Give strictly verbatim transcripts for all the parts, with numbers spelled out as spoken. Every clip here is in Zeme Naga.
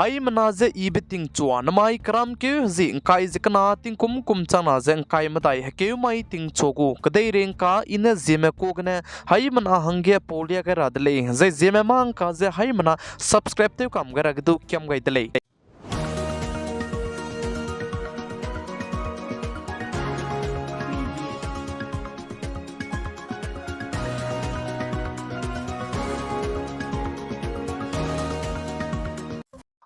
Haimena ze I beting chua namai keramkeu zi ngkai ze kena tingkum kum changna ze ngkai medai hekeu mai tingchu gu kedeirei ngka I ne Zeme ku gene haimena hangge paulia gai ra de lei. Zai Zeme mâ ngka ze haimena subscribe tew kam gai ra ge du kiam gai de lei.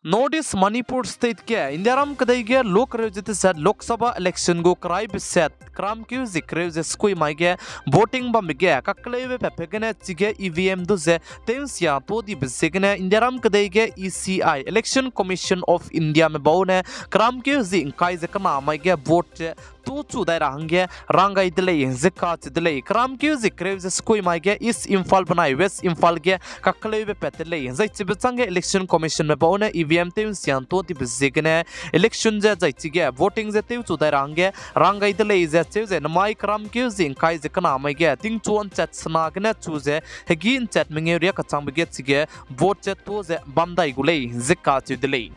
North East Manipur State ge Indiaram kedei ge lokereu ze tesat Lok Sabha election gu keraibe set keramkeu zi kereu ze sekui mai ge voting bambe ge kakleube patpe gene chige E V M du ze tew'nsia tuâ dibe ziegene Indiaram kedei ge E C I, Election Commission of Indiame bau ne keramkeu zi ngkai ze kena mai ge vote ze tuâ chu dai ra hangge rang gai de lei ze kacheu de lei. Keramkeu zi kereu ze sekui mai ge East Imphal benai West Imphal ge kakleube pat de lei. Zai chibe chângge Election Commissionme bau ne E V M tew'nsia tuâ dibe ziegene election ze zai chige voting ze tew chu dai ra hangge rang gai de lei ze cheu ze namai keramkeu zi ngkai ze kena mai ge tingchu nchat sena gene chu ze hegî nchat mengeu riak kachangbe ge chige vote ze tuâ ze bam dai gu lei ze kacheu de lei.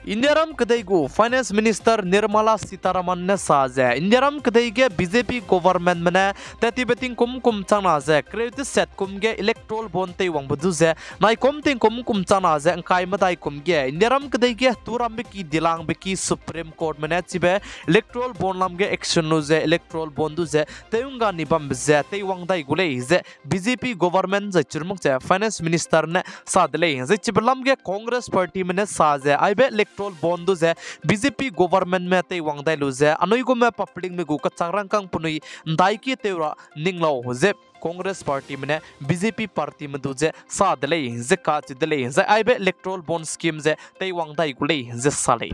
Indiaram kedei gu Finance Minister Nirmala Sitharaman ne sa ze Indiaram kedei ge B J P governmentme ne tattibe tingkum kum changna ze kereu tesat kum ge electoral bond teiwangbe du ze naikum tingkum kum changna ze ngkai medai kum ge Indiaram kedei ge turambe ki dilangbe ki Supreme Courtme ne chibe electoral bond lam ge action lu ze electoral bond du ze tew ngga ni bambe ze teiwang dai gu lei ze B J P government zai chirmak ze Finance Minister ne sa de lei. Zai chibe lam ge Congress Partyme ne sa ze aibe electoral bond du ze B J P governmentme teiwang dai lu ze anui gume publicme gu kachak rangkâng penui ndaiki tew ra ning lau ze Congress Partyme ne B J P Partyme du ze sa de lei ze kacheu de lei. Zai aibe electoral bond scheme ze teiwang dai gu lei ze sa lei.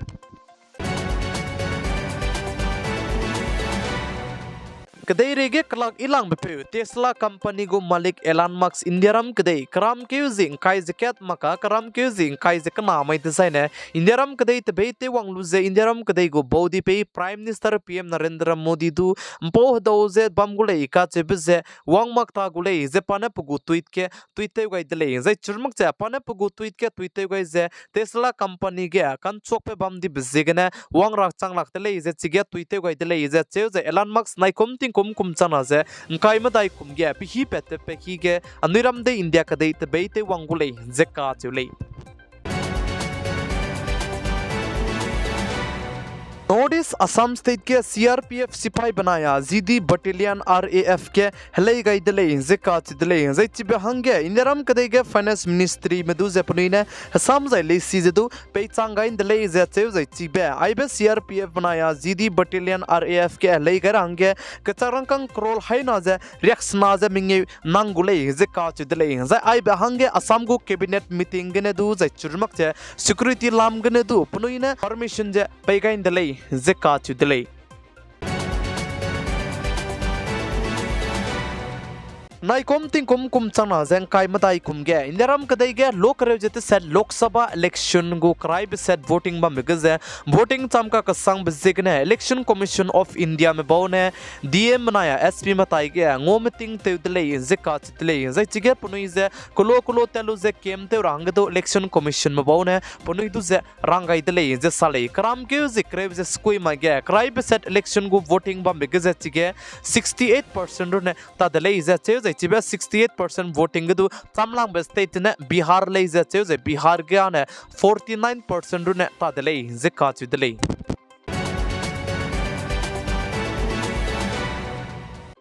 Kedeireige kelak ilangbe peu Tesla company gu malik Elon Musk Indiaram kedei keramkeu zi ngkai ze kat mak ka keramkeu zi ngkai ze kena mai dezaine Indiaram kedei tebei teiwang lu ze Indiaram kedei gu baudipei Prime Minister P M Narendra Modi du mpau hedau ze bam gu lei kacheube ze wang mak ta gu lei ze pa ne pe gu tweet ge tweet tew gai de lei. Zai chirmak ze pa ne pe gu tweet ge tweet tew gai ze Tesla company ge ka'nchuakbe bam dibe ziegene wang ra chang lak de lei ze chige tweet tew gai de lei ze cheu ze Elon Musk naikum tingkum kum changna ze ngkai medai kum ge pehî pat te pehî ge anui ram dei India kedei tebei teiwang gu lei ze kacheu lei. North East Assam State ge C R P F sipai benai a G D Battalion R A F ge helei gai de lei ze kacheu de lei. Zai chibe hangge Indiaram kedei ge Finance Ministryme du ze penui ne hesam zai leisi ze du peichang gai de lei ze cheu zai chibe aibe C R P F benai a G D Battalion R A F ge helei gai ra hangge kechak rangkâng crore haina ze riaksena ze mengeu nang gu lei ze kacheu de lei. Zai aibe hangge Assam gu cabinet meeting gene du zai chirmak ze security lam gene du penui ne permission ze pei gai de lei ze kacheu de lei. Naikum tingkum kum changna ze ngkai medai kum ge Indiaram kedei ge lokereu ze tesat Lok Sabha election gu keraibe set voting bambe ge ze voting cham kakesangbe ziegene Election Commission of Indiame bau ne D M benai a S P matai ge ngau meeting tew de lei ze kacheu de lei. Zai chige penui ze kelo kelo tat lu ze kem tew ra hangge du Election Commissionme bau ne penui du ze rang gai de lei ze sa lei. Keramkeu zi kereu ze sekui mai ge keraibe set election gu voting bambe ge ze chige sixty eight percent runne ta de lei ze cheu zai chibe sixty eight percent voting ge du chamlangbe state ne Bihar lei ze cheu zai Bihar ge ane forty nine percent runne ta de lei ze kacheu de lei.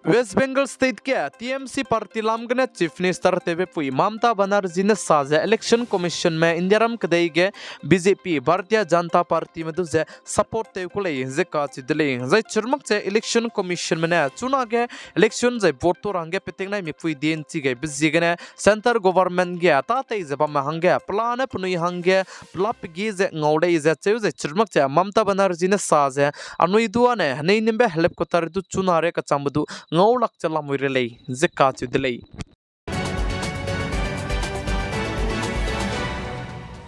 West Bengal State ge T M C party lam gene Chief Minister tewbe pui Mamata Banerjee ne sa ze Election Commissionme Indiaram kedei ge B J P, Bharatiya Janata Partyme du ze support tew ku lei ze kacheu de lei. Zai chirmak ze Election Commissionme ne chunage election zai vote tu ra hangge peting nai mipui dienchi gaibe ziegene centre government ge tâtei ze bamme hangge pelane penui hangge pelap pegi ze ngau lei ze cheu zai chirmak ze Mamata Banerjee ne sa ze anui du ane henei nimbe helicopter du chuna re kachangbe du ngau lak ze lamui re lei ze kacheu de lei.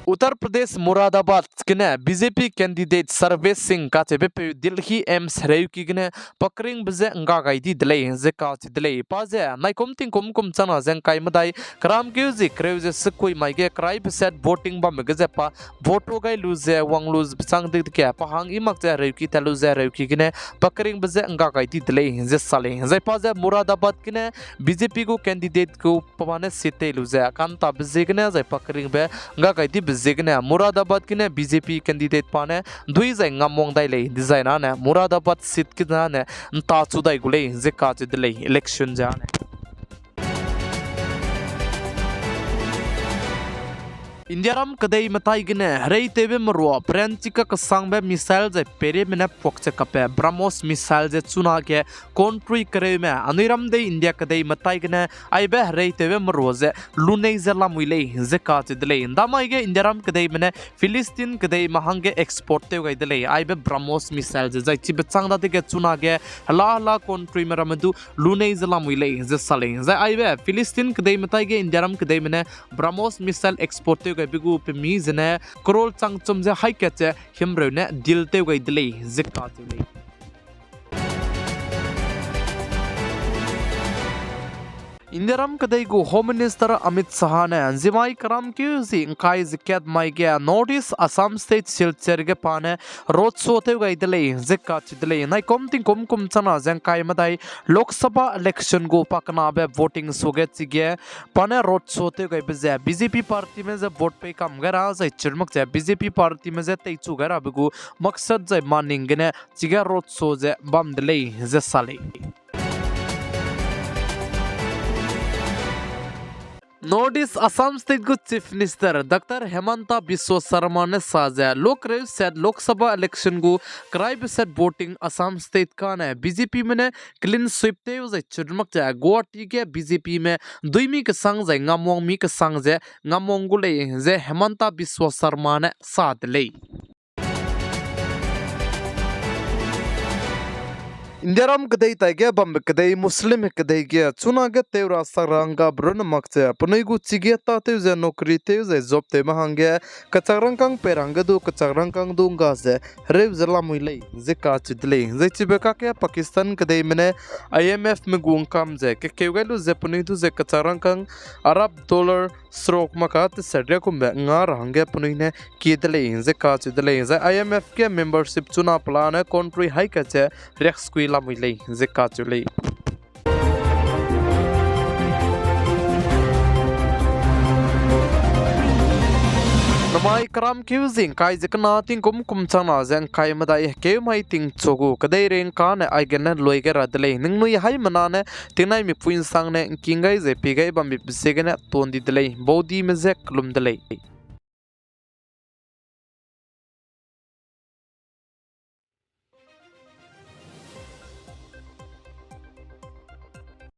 Uttar Pradesh Moradabad gene B J P candidate Sarvesh Singh kacheube peu Delhi AIIMS hereuki gene pa keringbe je ngga gai di de lei ze kacheu de lei. Pa ze naikum tingkum kum changna ze ngkai medai keramkeu zi kereu ze sekui mai ge keraibe set voting bambe ge ze pa vote gai lu ze wang lu ze pechâng di dege pa hang i mak ze hereuki tat lu ze hereuki gene pa keringbe je ngga gai di de lei ze sa lei. Zai pa ze Moradabad gene B J P gu candidate gu pa ne seat tei lu ze kantabe ziegene zai pa keringbe ngga gai dibe ziegene Moradabad gene B J P candidate pa ne dui zai ngamwang dai lei, dizai nane Moradabad seat gene ntachu dai gu lei ze kacheu de lei election ze ane. Indiaram kedei metai gene hereitewbe merua peranchi kakesangbe missile zai peireme ne puak ze kabe BrahMos missile ze chunage country kereume anui ram dei India kedei metai gene aibe hereitewbe merua ze lunei ze lamui lei ze kacheu de lei. Ndamai ge Indiaram kedeime ne Philippine kedeime hangge export tew gai de lei aibe BrahMos missile ze, zai chibe châng dadege chunage hela hela countryme ramme du lunei ze lamui lei ze sa lei. Zai aibe Philippine kedeime tai ge Indiaram kedeime ne BrahMos missile export tew gaibe gu pemi zene crore changchum ze haî kat ze himreu ne deal tew gai de lei ze kacheu lei. Indiaram kedei gu Home Minister Amit Shah ne nzimai keramkeu zi ngkai ze kat mai ge North East Assam State Silchar ge pa ne road show tew gai de lei ze kacheu de lei. Naikum tingkum kum changna ze ngkai medai Lok Sabha election gu pakenabe voting suage chige pa ne road show tew gaibe ze B J P partyme je vote pei kam gai ra zai chirmak ze B J P partyme je teichu gai rabe gu maksat zai maning gene chige road show ze bam de lei ze sa lei. North East Assam State gu Chief Minister Doctor Himanta Biswa Sarma ne sa ze lokreu set Lok Sabha election gu keraibe set voting Assam State kane B J Pme ne clean sweep tew zai chirmak ze Guwahati ge B J Pme duimi kesang zai ngamwang mi kesang ze ngamwang gu lei ze Himanta Biswa Sarma ne sa de lei. Indiaram kedei taige bambe kedei Muslim kedei ge chunage tew ra sak ra nggabe runne mak ze penui gu chige tâtew ze nokri tew zai job tewme hangge kechak rangkâng pei ra hangge du kechak rangkâng du ngga ze hereu ze lamui lei ze kacheu de lei. Zai chibe kakge Pakistan kedeime ne I M Fme gu ngkam ze kekeu gai lu ze penui du ze kechak rangkâng Arab dollar srok maka teset riagumbe nga ra hangge penui ne kie de lei ze kacheu de lei. Zai I M F ge membership chuna pelane country haî kat ze riaksekui lamui lei ze kacheu lei. Namai keramkeu zi ngkai ze kena tingkum kum changna ze ngkai medai keu mai tingchu gu kedeirei ngkane aigene lui gai ra de lei. Ningnui haimena ne tingnai mipui nsangne ngking gai zai pie gai bambe ziegene tuan di de lei. Baudime je kelum de lei.